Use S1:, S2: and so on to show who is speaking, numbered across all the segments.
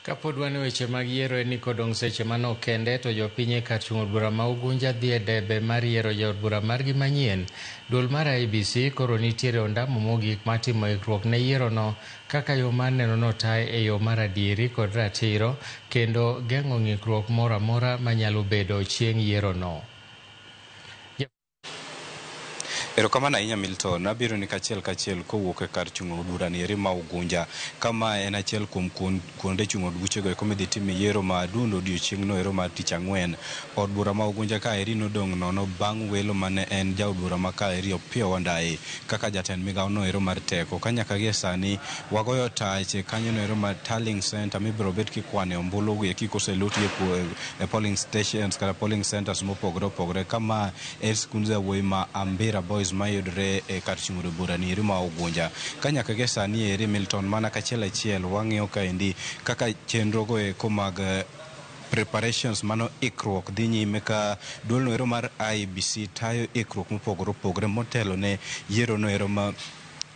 S1: Kapod wan e weche mag yiero en ni kodong' seche manok kende to jopiny e kar chung' od bura ma Ugunja dhi e debe mar yiero jaod bura margi manyien. Duol mar IEBC koro nitiere ondamo mogik mar timo ikruok ne yierono kaka yo mar neno notaye e yo mar adieri kod ratiro kendo geng'o ng'ikruok moro amora manyalo bedo chieng' yierono.
S2: Erokamano ahinya Milton, abiro ni kachiel kachiel kowuok e kar chung' od bura ni eri ma Ugunja. Kama en achiel kuom kuonde chung' od buchego eko midhi time yiero ma adundo odiochieng'no ero mar tich ang'wen. Od bura ma Ugunja ka eri nodong' nono bang' welo mane en jaod bura ma ka eri Opiyo Wandayi kaka jatend migawo no ero mar teko. Ka nyaka gie sani wagoyo tach e kanyo no ero mar tallying center mibiro bet kikwane ombulu gi eki koseluti e polling stations kata polling centers mopogore opogore. Kama en skund yawuoyi ma Ambira Boys mayudore e kar chung' od bura ni eri ma Ugunja. Ka nyaka gie sani eri Milton mana kachiel achiel wang'iyo kaendi kaka chenro go eko mag preparations mano ikruok dhi nyime ka duol no ero mar IEBC tayo ikruok mopogore opogore motelo ne yiero no ero ma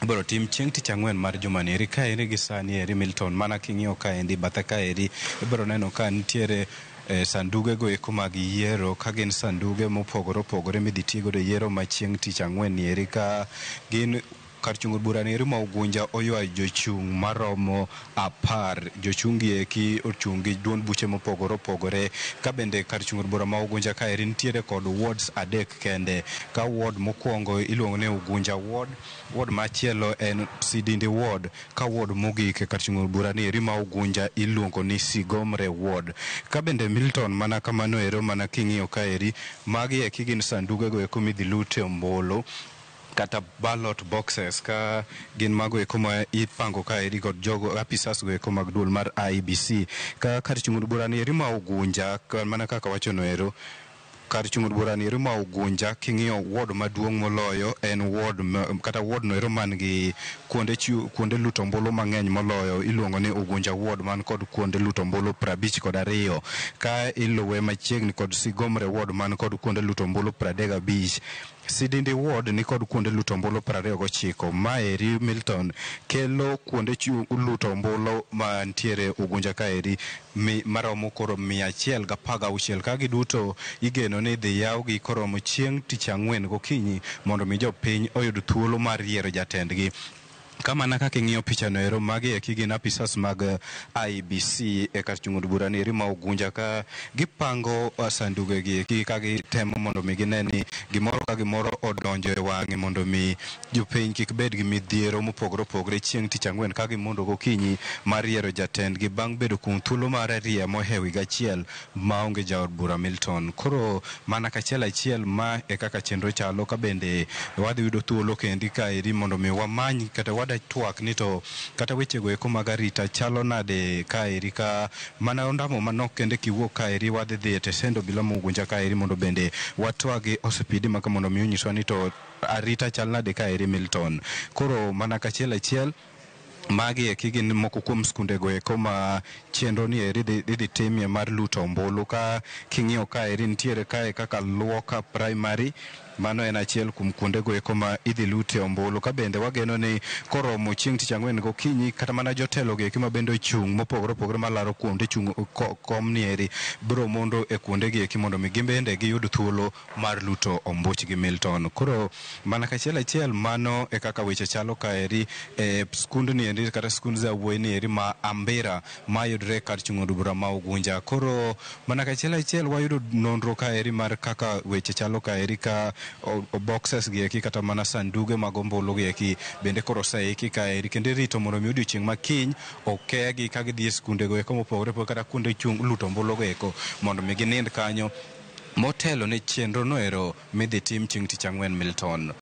S2: ibiro tim chieng' tich ang'wen mar jumani eri. Kaeri gi sani eri Milton mana king'iyo kaendi bathe kaeri ibiro neno ka nitiere sanduge go eko mag yiero ka gin sanduge mopogore opogore midhi ti godo e yiero ma chieng' tich ang'wen ni eri ka gin kar chung' od bura ni eri ma Ugunja oywayo jochung' maromo 10. Jochung' gi eki ochung' gi duond buche mopogore opogore. Ka bende kar chung' od bura ma Ugunja ka eri nitiere kod wards 3 kende. Ka ward mokwongo iluongo ni Ugunja ward, ward machielo en Sidindi ward, ka ward mogik e kar chung' od bura ni eri ma Ugunja iluongo ni Sigomre ward. Ka bende Milton mana kamano ero mana king'iyo ka eri magi eki gin sanduge go eko midhi lute ombulu kata ballot boxes ka gin mago eko ma ipango ka eri kod jogo apisas go eko mag duol mar IEBC. Ka kar chung' od bura ni eri ma Ugunja mana kaka wachono ero kar chung' od bura ni eri ma Ugunja king'iyo ward maduong' moloyo en ward kata ward no ero man gi kuonde luto ombulu mang'eny moloyo iluongo ni Ugunja ward man kod kuonde luto ombulu 52. Ka iluwe machiegni kod Sigomre ward man kod kuonde luto ombulu 35. Sidindi ward ni kod kuonde luto ombulu 29. Maeri Milton kelo kuonde luto ombulu mantiere Ugunja kaeri maromo koro 116. Ka giduto igeno ni idhi yawgi koromo chieng' tich ang'wen gokinyi mondo mi jopiny oyud thuolo mar yiero jatendgi. Ka mana kaka ing'iyo pichano ero, magi eki gin apisas mag IEBC e kar chung' od bura ni eri ma Ugunja ka gipango sanduge gi eki ka gitemo mondo mi gine ni gimoro ka gimoro odonjo e wang'e mondo mi jopiny kik bed gi midhiero mopogore opogore chieng' tich ang'wen ka gimondo gokinyi mar yiero jatendgi bang' bedo kuom thuolo mar ariyo mohewo higa achiel maonge jaod bura Milton. Koro mana kachiel achiel ma e kaka chenro chalo ka bende wadhi yudo thuolo kendi kaeri mondo mi wamany kata wada twak ni to kata wechego eko mag arita chalo nade kaeri ka mana ondamo manok kende kiwuok kaeri wadhi dhi e tesend obila ma Ugunja kaeri mondo bende watwag gi OCPD maka mondo mi onyiswa ni to arita chal nade kaeri Milton. Koro mana kachiel achiel magi eki gin moko kuom skundego eko ma chenro ni eri idhi timie mar luto ombulu. Ka king'iyo kaeri nitiere kae kaka Luoka Primary, mano en achiel kuom kuondego eko ma idhi lute ombulu. Ka bende wageno ni koromo chieng' tich ang'wen gokinyi kata mana jotelo gi eki ma bende ochung' mopogore opogore malaro kuonde chung' kom ni eri biro mondo e kuonde gi eki mondo mi gin bende giyud thuolo mar luto ombuchgi Milton. Koro mana kachiel achiel mano e kaka weche chalo kaeri e skundni endi kata skund yawuoyi ni eri ma Ambira mayudore kar chung' od bura ma Ugunja. Koro mana kachiel achiel wayudo nonro kaeri mar kaka weche chalo kaeri ka boxes gi eki kata mana sanduge mag ombulu gi eki bende koro oseiki kaeri kendo irito mondo mi odiochieng' ma kiny okegi ka gidhi e skundego eko mopogore opogore kata kuonde chung' luto ombulu go eko mondo mi ginind kanyo motelo ne chenro no ero midhi tim chieng' tich ang'wen Milton.